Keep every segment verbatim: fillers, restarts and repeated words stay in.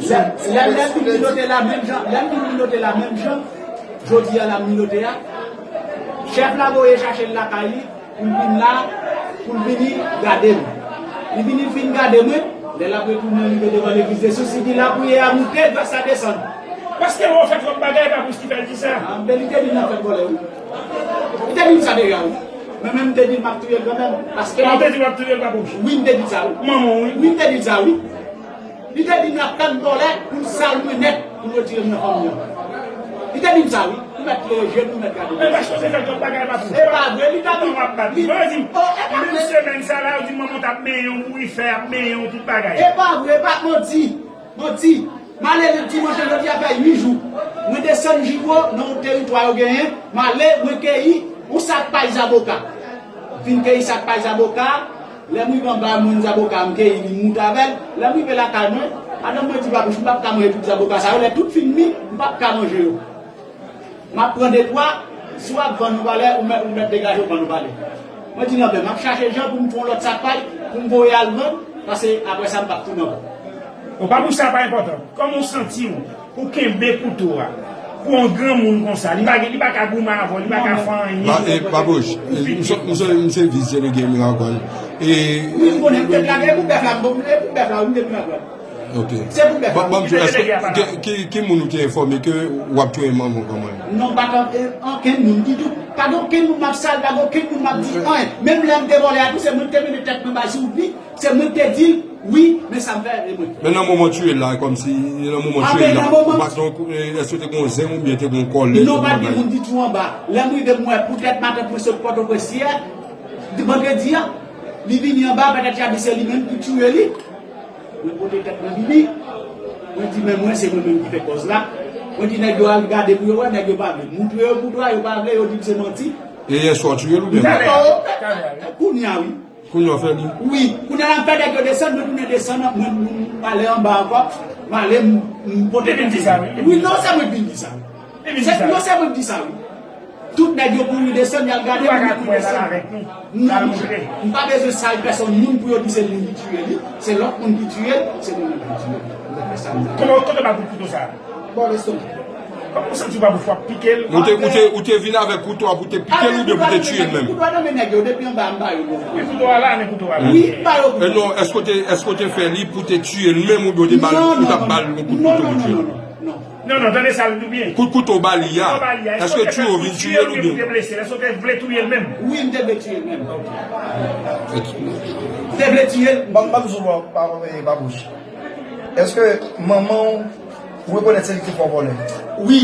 Lè lè m vin milote la menm jan, lè m vin milote la menm jan, jodi a la m milote a, chèf la voye chache l lakay li pou l vin la, pou l vini gade m. Li vini fin gade mwen, lè l ap retounen rive devan legliz de Sous, li di lapriyè a moute, gras la desann. Paske w fè twòp bagay, pa pou ki fè l di sa. Anben li te di l ap fè l vòlè wi. Li te di m sa deja wi. Mwen menm m te di l m ap touye l kanmenm. Paske. Ou te di l w ap touye l pa pou. Wi m te di l sa wi. Manman w wi. Wi m te di l sa wi. Li te di m l ap tann vòlè pou l sal mwen nèt, pou l retire m nan fanmi an. Li te di m sa wi. Ou mèt leve je nou, ou mèt gade. Men paske w te fè twòp bagay pa pou. E pa vre, li ta di. Ou ap bat li. Mwen di, oh, e pa vre. Menm semèn sa la, yo di manman w t ap benyen w, bourifè ap benyen w, tout bagay. E pa vre, e pa manti. Manti. M ale dimanch lan jodi a fè uit jou. Mwen desann Jibo nan yon teritwa yo genyen. M ale, mwen keyi yon sak pay zaboka. Fin keyi sak pay zaboka. Lè m rive anba mwen zaboka, m keyi li, m moute avè l. Lè m rive lakay mwen, madanm mwen di, Babouch, m p ap ka manje tout zaboka sa yo. Lè tout fin mi, m p ap ka manje yo. M ap pran de twa, si w ap vann ou valè, ou mèt, ou mèt degaje w vann ou valè. Mwen di, anben, m ap chache jan pou m fè yon lòt sak pay, pou m voye al vann, paske apre sa, m p ap tounen ankò. Bon, pa pou sa pa enpòtan. Kòman w santi w pou kenbe kouto a? Pou yon granmoun konsa, li pa gen, li pa ka goumen avè w, li pa ka fè anyen. Ba, e, Babouch, e, m se, m se, m se vis delege Miragwàn. E, wi, m konnen, m te plage, e pou bèf la, m bon, e pou bèf la, wi, m te Miragwàn. Ok. Se pou bèf la. Ban m di w, èske, ki, ki, ki moun ou te enfòme ke w ap touye manman w kanmenm? Non, pa t an-, e, ankenn moun ditou. Pa gen okenn moun m ap sal, pa gen okenn moun m ap di anyen. Menm lè m te vòlè a tou, se mwen ki te mennen tèt mwen bay sou li, se mwen ki te di l, wi, men sa m fè, e mwen. Men nan moman w touye l la, kòmsi, nan moman w touye l la, ou pa t gen, e, èske te gen yon zenm oubyen te gen yon kòlè? Non, pa t gen moun ditou anba. Lè m rive, m wè poutèt matant mwen sot Pòtoprens yè, vandredi a, li vini anba, petèt y a di se li menm ki touye li. Mwen pote tèt mwen vini. Mwen di, men mwen, se mwen menm ki fè kòz la. Mwen di, nèg yo al gade pou yo wè, nèg yo pa vle. M montre yo kouto a, yo pa vle, yo di m se manti. E yèswa w touye l oubyen? Talè a. Kounye a, wi. Kounye a w fè li? Wi. Kounye a la, m fè nèg yo desann, mwen tounen desann, mwen, mwen, m ale anba ankò. M ale, m, m pote tèt mwen. Wi, non, se mwen ki vin di sa. Se, non, se mwen ki di sa, wi. Tout nèg yo kouri desann, y al gade moun ki desann. Non, m pa bezwen sal pèsonn moun pou yo di se moun ki tiye li. Se lòt moun ki tiye l, se mwen menm ki tiye l. M te fè sa m te. Kòman, kòman w ba kout kouto sa a? Bò lestomak. Kòman w santi w pa pou fwa pike l? Ou te, ou te, ou te vin avèk kouto a pou te pike l oubyen pou te tiye l menm? Kouto a nan men nèg yo, depi anba a m ba yo l. Wi, kouto a la, men kouto a la. Wi, m ba yo kouto. E non, èske w te, èske w te fè li pou te tiye l menm oubyen w te ba l, ou t ap ba l yon kout kouto pou tiye l? Non, non, non, non, non. Non. Non, non, tande sa l di w byen. Kout kouto w ba li a, èske w tiye w vin tiye l oubyen? Èske w te vle touye l menm? Wi, m te vle tiye l menm. M te vle tiye l. Ban m, ban m sou bò, pa, pa, pa bouch. Èske manman w, ou rekonèt se li ki te fè w vòlè? Wi.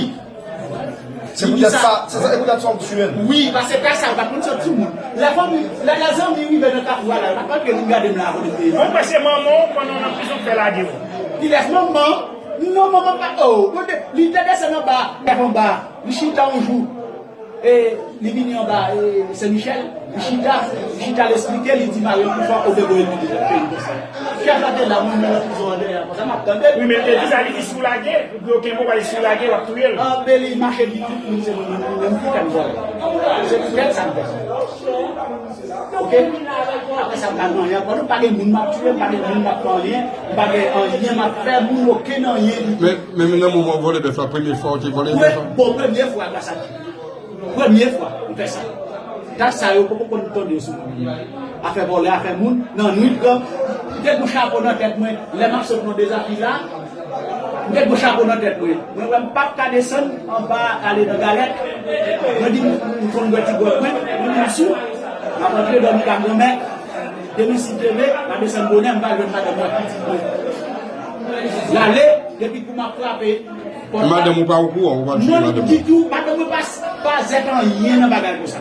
Se poutèt sa, se sa, se poutèt sa w tiye l? Wi, paske kay sa yo pa t konn sòt sou moun. Lè fanmi, lè, lè zanmi rive nan kafou a la, yo pa t antre vin gade m la avan m te. Bon, paske manman w, pandan w nan prizon, fè lage w. Kilès manman? Non, manman pa, oh, kote, li te desann anba, lève anba, li chita yon jou. E, li vini anba, e, Sen Michèl, li chita, li chita, l esplike, li di mari l pou fè obe voye l vini nan peyi konsa. Chèf la te la, mwen menm nan prizon an dèyè, konsa m ap tande. Wi, men l te di sa, li di si w lage, pou yo kenbe w, pa di si w lage, w ap touye l. Anben li mache di tout moun, se mwen menm, mwen menm ki fè m vòlè. Se poutèt sa m fè sa. Ok? Apre sa, m pa gen anyen ankò. Non, pa gen moun m ap tiye, m pa gen moun m ap fè anyen, m pa gen anyen m ap fè moun, okenn anyen ditou. Men, men nan moman w vòlè bèf la, premye fwa w te vòlè bèf la? Bon, premye fwa, gras a Dye. Premye fwa, m fè sa. Tach sa yo, poko konn tande yo sou moun. Afè vòlè, afè moun, nan nwit, m te gen yon chapo nan tèt mwen, lè m ap sot nan Dezafil la, m te gen yon chapo nan tèt mwen. Mwen wè m p ap ka desann anba ale nan galèt. Mwen di m, m konn bwè ti gwòg mwen, mwen di m sou. M ap antre dòmi ka granmè. Demen si Dye vle, m a desann bonè, m pral jwenn madanm mwen ak pitit mwen. L ale, depi kou m ap frape pòt la. Madanm ou pa okouran, ou pa touye madanm ou? Non, ditou, madanm mwen pa, pa zèt anyen nan bagay konsa.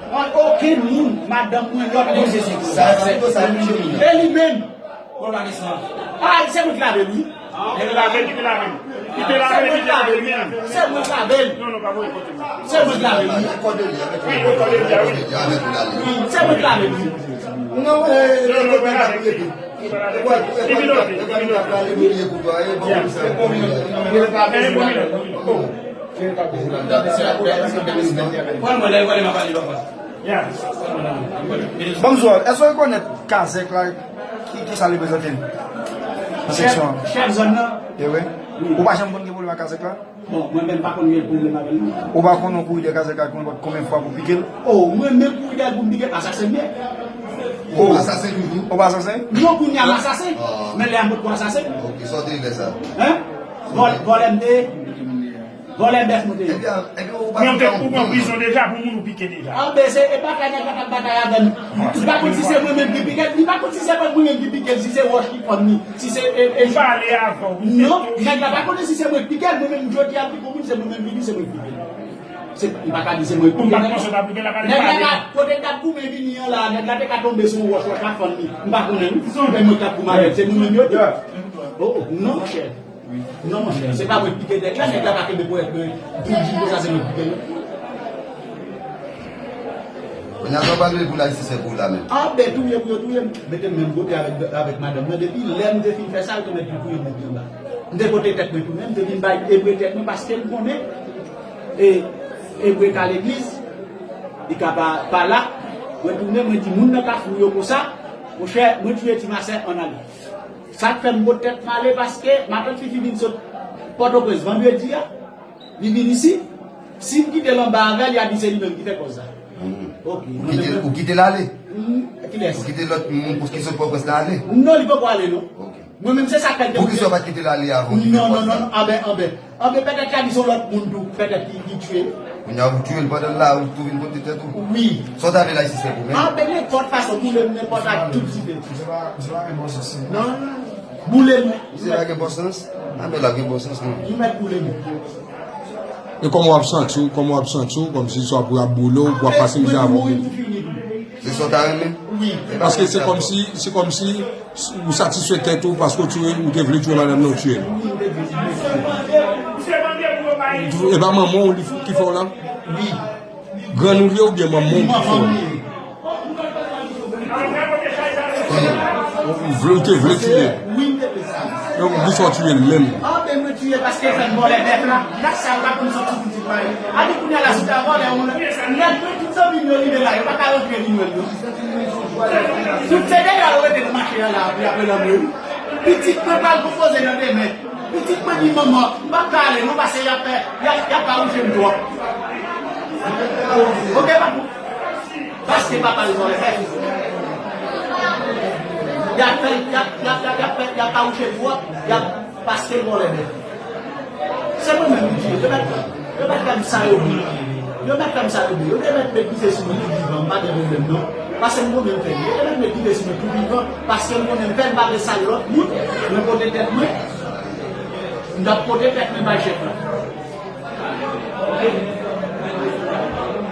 An, okenn moun, madanm mwen, lòt moun. Sa, sa, sa, sa, e li menm. Bon, pa desann. Ah, se mwen ki lave l, wi. Li te lave l, li te lave l. Li te lave l, li te lave l, li menm. Se mwen ki lave l. Non, non, pa voye kote mwen. Se mwen ki lave l, wi. Wi, wi, kòde li a, wi. Wi, se mwen ki lave l, wi. Non, eh, non, non, pa lave l. Li vin note, li vin note. Bonjou, èske w rekonèt Kazèk la? Ki, ki sa l reprezante? Nan seksyon an. Chèf zòn nan. E wi. Ou pa janm konn gen pwoblèm ak kazèk la? Bon, mwen menm pa konn gen pwoblèm avè l non. Ou pa konn yon kouri dèyè kazèk la konn konbyen fwa pou pike l? O, mwen menm kouri dèyè l pou m pike l, asasen m ye. O. Asasen toujou? Ou pa asasen? Non, kounye a m asasen. Men lè a m potko asasen. Ok, sa w te ye lè sa? Hein? Vòlè m te ye. Vòlè bèf mwen te ye. Ebyen, ebyen, ou pa... Mwen te ou pran prizon deja pou moun ou pike deja. Anben, se e pa ka nèg la k ap batay avè m. Li pa konn si se mwen menm ki pike l, li pa konn si se mwen menm ki pike l, si se wòch ki fann li, si se e, e... M pale avè w. Non, nèg la pa konnen si se mwen ki pike l, mwen menm jodi a m pike yon moun, se mwen menm ki di se mwen ki pike l. Se, m pa ka di se mwen ki pike l. Nèg la ka kote l t ap goumen vini an la, nèg la te ka tonbe sou yon wòch, wòch la fann li. M pa konnen wi. Se mwen k t ap goumen avè l, se mwen menm yo di. O, o, non, monchè. Non, monchè, se pa mwen ki pike nèg la, nèg la pa kenbe ponyèt mwen pou l di m konsa se mwen ki pike l. Kounye a sa w pral rele pou lajistis fè pou ou la menm? Anben, touye pou yo touye m, mete m menm kote avèk, avèk madanm nan. Depi lè m te fin fè sa, yo te mèt vin touye m nan pi anba. M te pote tèt mwen tounen, m te vin bay ebre tèt mwen paske m konnen e, ebre ka legliz, li ka pa, pa la. Mwen tounen, mwen di moun nan Kafou yo konsa, monchè, mwen touye Ti Masè, ann ale. Sa k fè m pot tèt m ale, paske matant Fifi vin sot Pòtoprens vandredi a, li vin isi. Si m kite l anba avè l, y a di se li menm ki fè kòz la. Ok. Ou kite, ou kite l ale? Kilès? Ou kite lòt moun pou ki sot Pòtoprens la ale? Non, li poko ale non. Ok. Mwen menm se sa k fè m te... Poukisa w pa t kite l ale avan w kite pòs la? Non, non, non, anben, anben. Anben, petèt y a di se yon lòt moun tou, petèt ki, ki tiye l. Kounye a ou tiye l pandan l la, ou tou vin pote tèt ou? Wi. Sa w ta vle lajistis fè pou mwen? Anben, nenpòt fason, boule m nenpòt ak tout dife. Misye pa, misye pa gen bon sans. Non, non. Boule m. Misye pa gen bon sans? Anben l ap gen bon sans non. Li mèt boule m. E kòman w ap santi w, kòman w ap santi w, kòmsi sa w ap boule w, w ap pase mizè avè w menm? Se sa w ta renmen? Wi. Paske se kòmsi, se kòmsi ou satisfè tèt ou paske w tiye, ou te vle tiye madanm nan, ou tiye l. E pa manman w li f-, ki fè w la? Wi. Grann ou li ye oubyen manman w ki fè w la? Ou vle, ou te vle tiye l. Wi, m te vle sa. Donk, poukisa w tiye l menm? Anben mwen tiye paske fè m vòlè bèf la. Gad sa, yo pa konn sòti pitit mwen. A di kounye a la, si w ta vòlè yon lè, lè tout zanmi m yo rive la, yo pa ka rantre vin wè m non. Tout se deja yo rete nan mache a la, pou y ap relanme wi. Pitit mwen pral konpoze nan demen. Pitit mwen di manman, m p ap ka ale non, paske y ap fè, y ap, y ap fawouche m twòp. Ok, papou? Paske papa l vòlè bèf. Y ap fè, y ap, y ap, y ap, y ap fè, y ap fawouche m twòp, y ap, paske l vòlè bèf. Se mwen menm ki di yo, yo mèt, yo mèt fè m sa yo vle. Yo mèt fè m sa yo vle. Yo te mèt met dife sou mwen tou vivan, m pa gen pwoblèm non. Paske m konnen m fè l. Yo te mèt met dife sou mwen tou vivan, paske m konnen m fè l, m pa vle sal lòt moun, mwen pote tèt mwen. M t ap pote tèt mwen bay chèf la.